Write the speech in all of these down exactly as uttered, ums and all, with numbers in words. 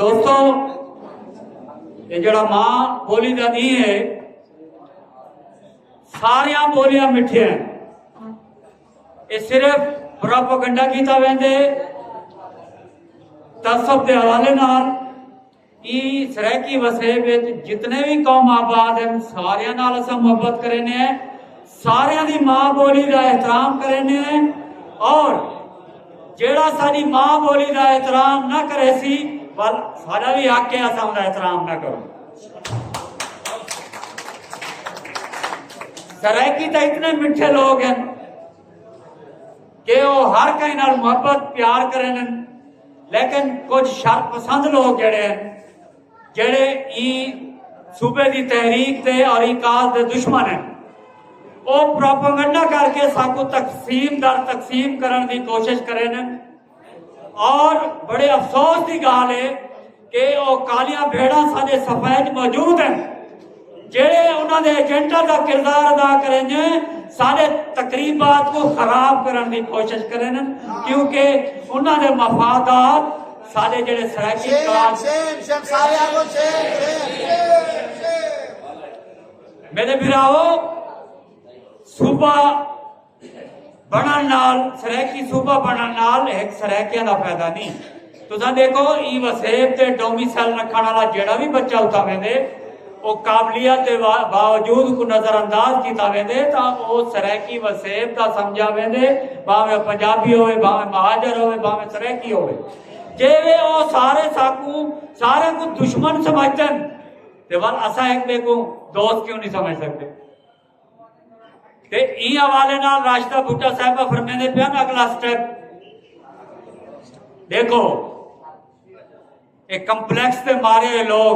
دوستو، یہ جڑا ماں بولی دا دین ہے، ساریاں بولیاں مٹھیاں ہیں۔ یہ صرف پروپیگنڈا کیتا ویندے، تعصب دے حوالے نال۔ ای سرائیکی وسیب وچ جتنے بھی قوم آباد ہیں، ساریاں نال اساں محبت کرینے ہیں، ساریاں دی ماں بولی دا احترام کرینے ہیں، اور جیڑا ساڈی ماں بولی دا احترام نہ کرے سی، ول ساڈا بھی حق ہے اساں اوندا احترام نہ کروں۔ سرائیکی تاں اتنے میٹھے لوگ ہیں کہ وہ ہر کہیں نال محبت پیار کرن، لیکن کچھ شر پسند لوگ جڑے ہیں، جڑے ای صوبے دی تحریک دے اور ای کاز دے دشمن ہیں، وہ پروپیگنڈا کر کے ساکو تقسیم در تقسیم کرن دی کوشش کرن۔ اور بڑے افسوس دی گال ہے کہ او کالیاں بھیڑاں ساڈے صفحے وچ موجود ہیں، جڑے انہاں دے ایجنٹاں دا کردار ادا کرن، ساڈے تقریبات کو خراب کرن دی کوشش کرن، کیونکہ انہاں دے مفادات ساڈے جڑے سرائیکی شیم، کار شیم، شیم، سارے آگو شیم، شیم۔ میرے بھراو، صوبہ بنن نال، سرائیکی صوبہ بنن نال ایک سرائیکیاں دا فائدہ نہیں۔ تساں دیکھو، ای وسیب تے ڈومی سیل رکھن والا جیڑا بھی بچہ اتھا ویندے، او قابلیت دے وا-، باوجود کو نظر انداز کیتا ویندے، تاں او سرائیکی وسیب دا سمجھا ویندے، بھاویں پنجابی ہوئے، بھاویں مہاجر ہوئے، بھاویں سرائیکی ہوئے۔ جے وے او سارے ساکوں، سارے کو دشمن سمجھدن، تے ول اساں ایک بے کو دوست کیوں نہیں سمجھ سکتے؟ تے ایں حوالے نال راشدہ بھٹہ صاحبہ فرمیندے پیا نا، اگلا سٹیپ دیکھو، ایک کمپلیکس تے مارے ہوئے لوگ،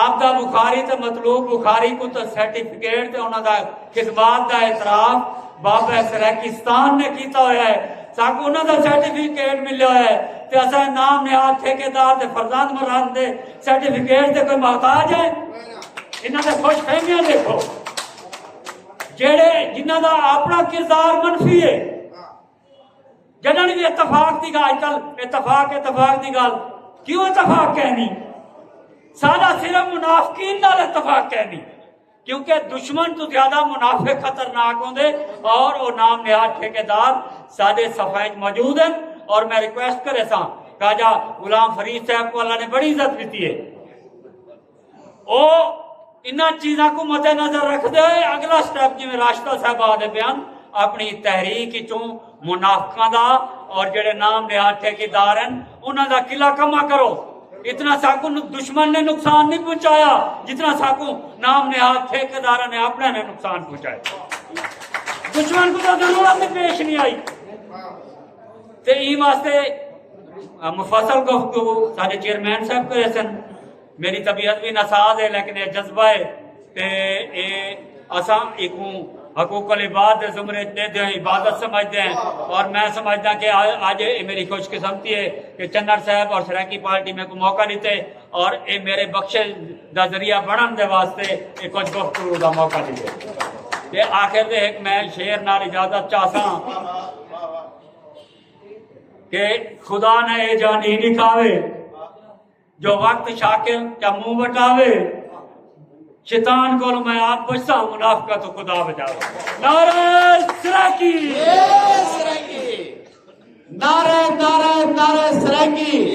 آپ دا بخاری تے مطلوب بخاری کو تے سرٹیفکیٹ تے انہاں دا خدمات دا اعتراف بابا سرائیکستان نے کیتا ہویا ہے۔ ساکو انہاں دا سرٹیفکیٹ ملیا ہویا ہے تے اساں نام نہاد ٹھیکیدار تے فرزند مراد دے سرٹیفکیٹ تے کوئی محتاج ہے؟ انہاں دے خوش فہمیاں دیکھو، جڑے، جنہاں دا اپنا کردار منفی ہے۔ جنہاں نے اتفاق دی گل، اج کل اتفاق، اتفاق دی گل، کیوں اتفاق کہنی؟ سارا صرف منافقین نال اتفاق کہنی، کیونکہ دشمن تو زیادہ منافق خطرناک ہوندے۔ اور وہ نام نہاد ٹھیکیدار سارے صفحے وچ موجود ہیں۔ اور میں ریکویسٹ کرے ساں، خواجہ غلام فرید صاحب کو اللہ نے بڑی عزت دیتی ہے، او انہاں چیزاں کو مد نظر رکھدے ہوئے اگلا سٹیپ، جویں راشدہ صاحب آدھے بیان، اپنی تحریک چوں منافقاں دا اور جڑے نام نہاد ٹھیکیدار ہیں، انہاں دا قلعہ کما کرو۔ اتنا ساکو نو-، دشمن نے نقصان نہیں پہنچایا، جتنا ساکو نام نہاد ٹھیکیداراں نے اپنے نے نقصان پہنچایا۔ دشمن کو تو ضرورت بھی پیش نہیں آئی۔ تے ای واسطے، آ، مفصل گفتگو سارے چیئرمین صاحب کرے سن۔ میری طبیعت بھی ناساز ہے، لیکن یہ جذبہ ہے۔ تے اے اساں ایکوں حقوق العباد دے زمرے دے دے عبادت سمجھدے ہیں۔ اور میں سمجھدا کہ آ-، اج یہ میری خوش قسمتی ہے کہ چنر صاحب اور سرائیکی پارٹی میں کو موقع دیتے اور یہ میرے بخشش دا ذریعہ بنن دے واسطے یہ کچھ گفتگو دا موقع دیتے۔ تے آخر دے ایک میں شعر نال اجازت چاہساں کہ خدا نے اے جانی نکھاوے، جو وقت شاکر کیا منہ وٹاوے۔ شیطان کول میں آپ پوچھتا ہوں، منافقہ تو خدا بچاوے۔ نعرہ سرائیکی۔ نعرہ، نعرہ، نعرہ سرائیکی۔